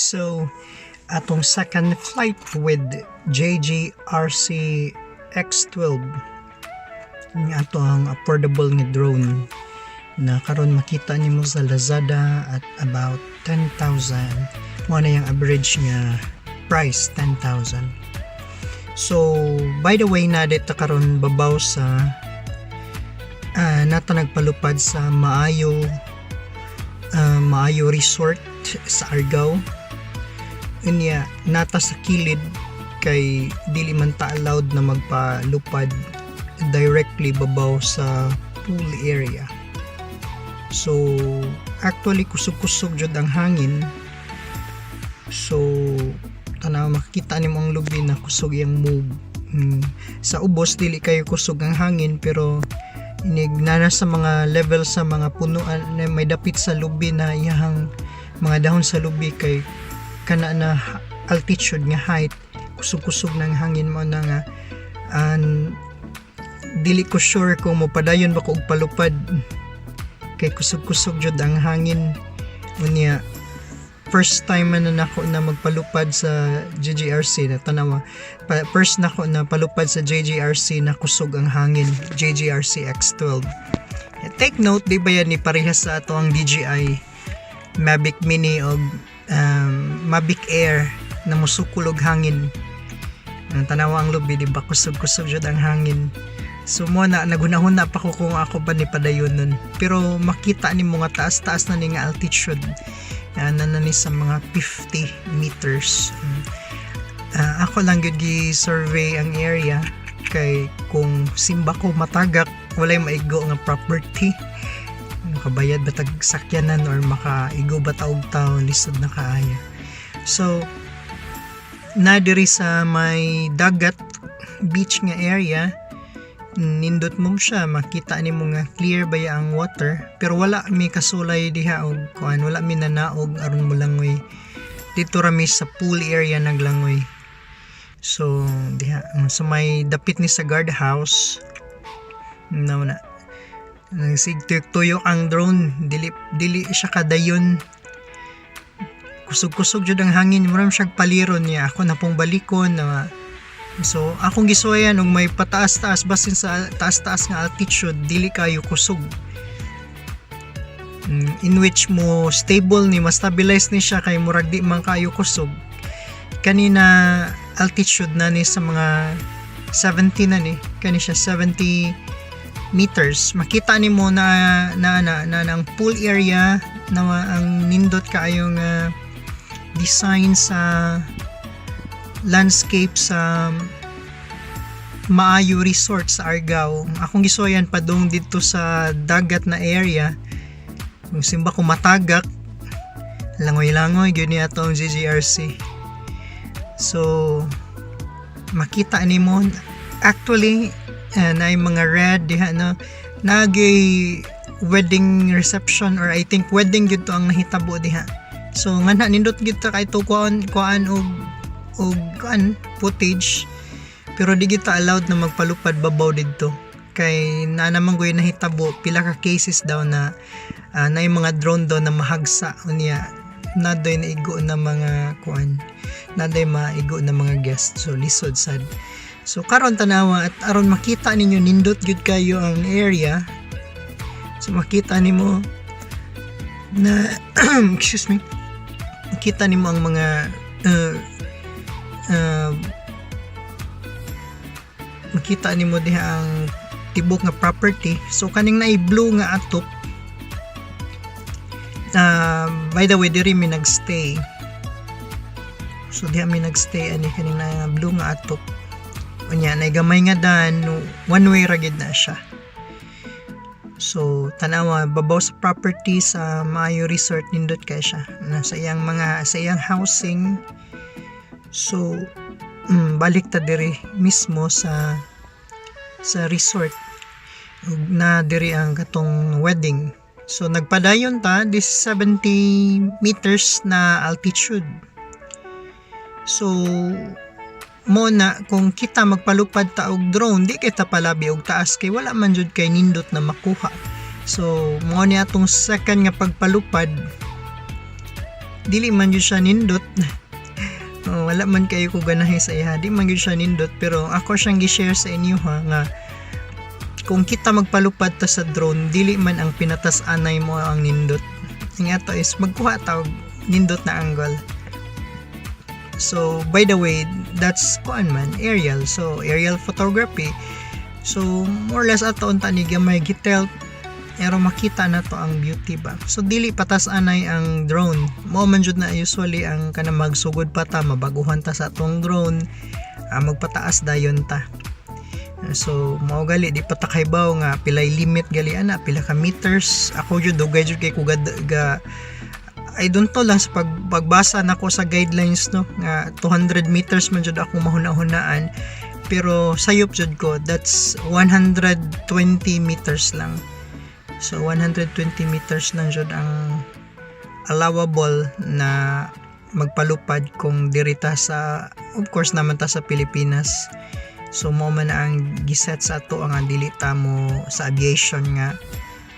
So, atong second flight with JJRC X12 nga ato ang affordable nga drone na karon makita nimo sa Lazada at about 10,000. Mo na yung average nga price, 10,000. So by the way, na dito karon babaw sa nata nagpalupad sa Maayo Resort sa Argao. Unya nata sa kilid kay dili man ta allowed na magpalupad directly babaw sa pool area. So actually kusog-kusog jud ang hangin. So tanaw, makikita nimo ang lubi na kusog iyang move. Sa ubos dili kayo kusog ang hangin, pero inig nana sa mga level sa mga punuan na may dapit sa lubi na iyahang mga dahon sa lubi kay kana na altitude nga height, kusog-kusog ng hangin. Mo na nga an dili ko sure kung mopadayon ba ko og palupad kay kusog-kusog jud ang hangin. Unya first time man na nako na magpalupad sa JJRC na tanawa pa, first nako na palupad sa JJRC na kusog ang hangin, JJRC X12. Take note, di ba yan ni parehas sa ato ang DJI Mavic Mini o Mavic Air na musukol og hangin? Ang tanawa ang lubi, di ba kusog-kusog jud ang hangin? So mo na naghunahuna pa ko kung ako ba ni padayon nun. Pero makita nimo nga taas-taas na ni nga altitude. Na ni sa mga 50 meters. Ako lang gyud gi-survey ang area kay kung simba ko matagak, walay maigo nga property. Makabayad ba tag sakyanan or makaigo ba ta og tawo, lisod na kaayo. So na diri sa may dagat, beach nga area, nindot mo siya, makita nimo nga clear ba ya ang water, pero wala mi kasulay diha og kuan, wala mi nanaog aron mo langoy. Dito ra mi sa pool area naglangoy. So diha sa may dapit ni sa guard house na na nagsigtuyok ang drone, dili dili siya kadayon. Kusog-kusog jud ang hangin, mura man siya paliron niya. Ako na pong balikon na. So akong gisuwayan og may pataas-taas, basin sa taas-taas nga altitude dili kayo kusog, in which mo stable ni, mas stabilize ni siya kay murag di man kayo kusog. Kanina altitude na ni sa mga 70 na ni kani siya, 70 meters. Makita nimo na ang pool area na ang nindot kaayo nga design sa landscape sa Maayo Resort sa Argao. Akong gisuwayan padung dito sa dagat na area. Kung simba ko matagak, langoy-langoy gyud ni ato ang JJRC. So makita nimo actually na yung mga red diha no, nagay wedding reception or I think wedding gyud to ang nahitabo diha. So nga na nindot gyud ta kay to kuan kuan og kuan footage, pero di gyud ta allowed na magpalupad babaw didto kay na naman goy nahitabo, pila ka cases daw na na yung mga drone daw na mahagsa, unya na doy naigo na mga kuan, na doy maigo na mga guest. So lisod sad. So karon tanawa at aron makita ninyo, nindot gyud kayo ang area. So makita nimo na, excuse me, makita nimo ang mga makita nimo diha ang tibok nga property. So kaning naay blue nga atop, by the way, diri mi nagstay. So diha mi nagstay ani kaning na blue nga atop. Unya nay gamay nga dan, one way ra gid na siya. So tanawa babaw sa property sa Maayo Resort, nindot kay siya nasa iyang mga sa iyang housing. So balik ta diri mismo sa resort ug na diri ang katong wedding. So nagpadayon ta, this 70 meters na altitude. So mo na kung kita magpalupad ta og drone, di kita palabi og taas kay wala man jud kay nindot na makuha. So mo ni atong second nga pagpalupad. Dili man jud siya nindot. Oh, wala man kayo ko ganahi sa iya. Di man gyud siya nindot, pero ako siyang gi-share sa inyo ha, nga kung kita magpalupad ta sa drone, dili man ang pinatas-anay mo ang nindot. Ang ato is magkuha ta og nindot na angle. So, by the way, that's kuan man, aerial. So, aerial photography. So, more or less ato unta ni gamay gitel pero makita na to ang beauty ba. So dili patas anay ang drone. Mao man jud na usually ang kana magsugod pa ta, mabaguhan ta sa atong drone, magpataas dayon ta. So mao gali di pa ta kahibaw nga pilay limit gali ana, pila ka meters. Ako jud dugay jud kay kugad ga, I don't know lang sa pagbasa nako sa guidelines, no, nga 200 meters man jud akong mahuna-hunaan, pero sayop jud ko, that's 120 meters lang. So 120 meters lang jud ang allowable na magpalupad kung diri ta sa, of course naman ta sa Pilipinas. So mo man na ang giset sa ato ang dili ta mo sa aviation nga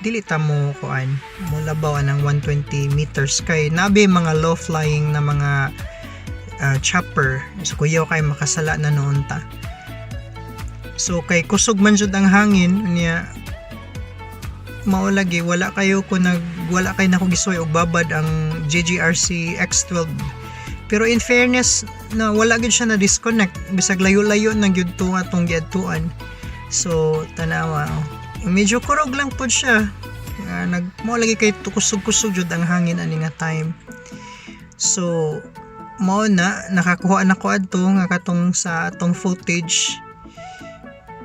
dili ta mo kuan mo labaw ang 120 meters kay nabi mga low flying na mga chopper. So kuyaw kay makasala na noon ta. So kay kusog man jud ang hangin niya, mao lagi wala kayo ko nag wala kay nako gisuway og babad ang JJRC X12. Pero in fairness na wala gyud siya na disconnect bisag layo-layo na gyud to atong giadtuan. So tanawa, oh, medyo kurog lang pod siya. Nag mo lagi kay kusog-kusog jud ang hangin ani nga time. So mao na nakakuha na ko adto nga katong sa atong footage,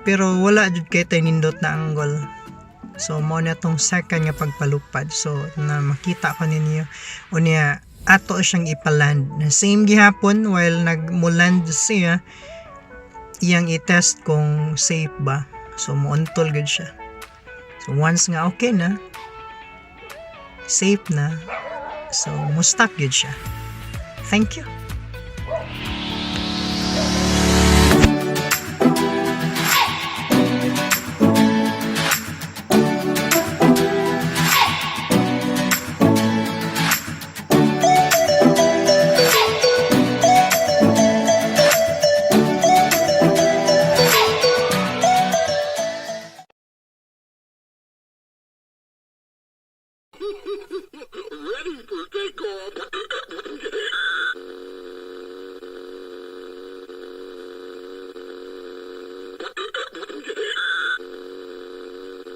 pero wala jud kay tay nindot na angle. So mao na tong second nga pagpalupad. So na makita ko ninyo unya ato siyang ipaland. Same gihapon, while nagmuland siya, iyang i-test kung safe ba. So muuntol gud siya. So once nga okay na, safe na, so mo-stop gud siya. Thank you.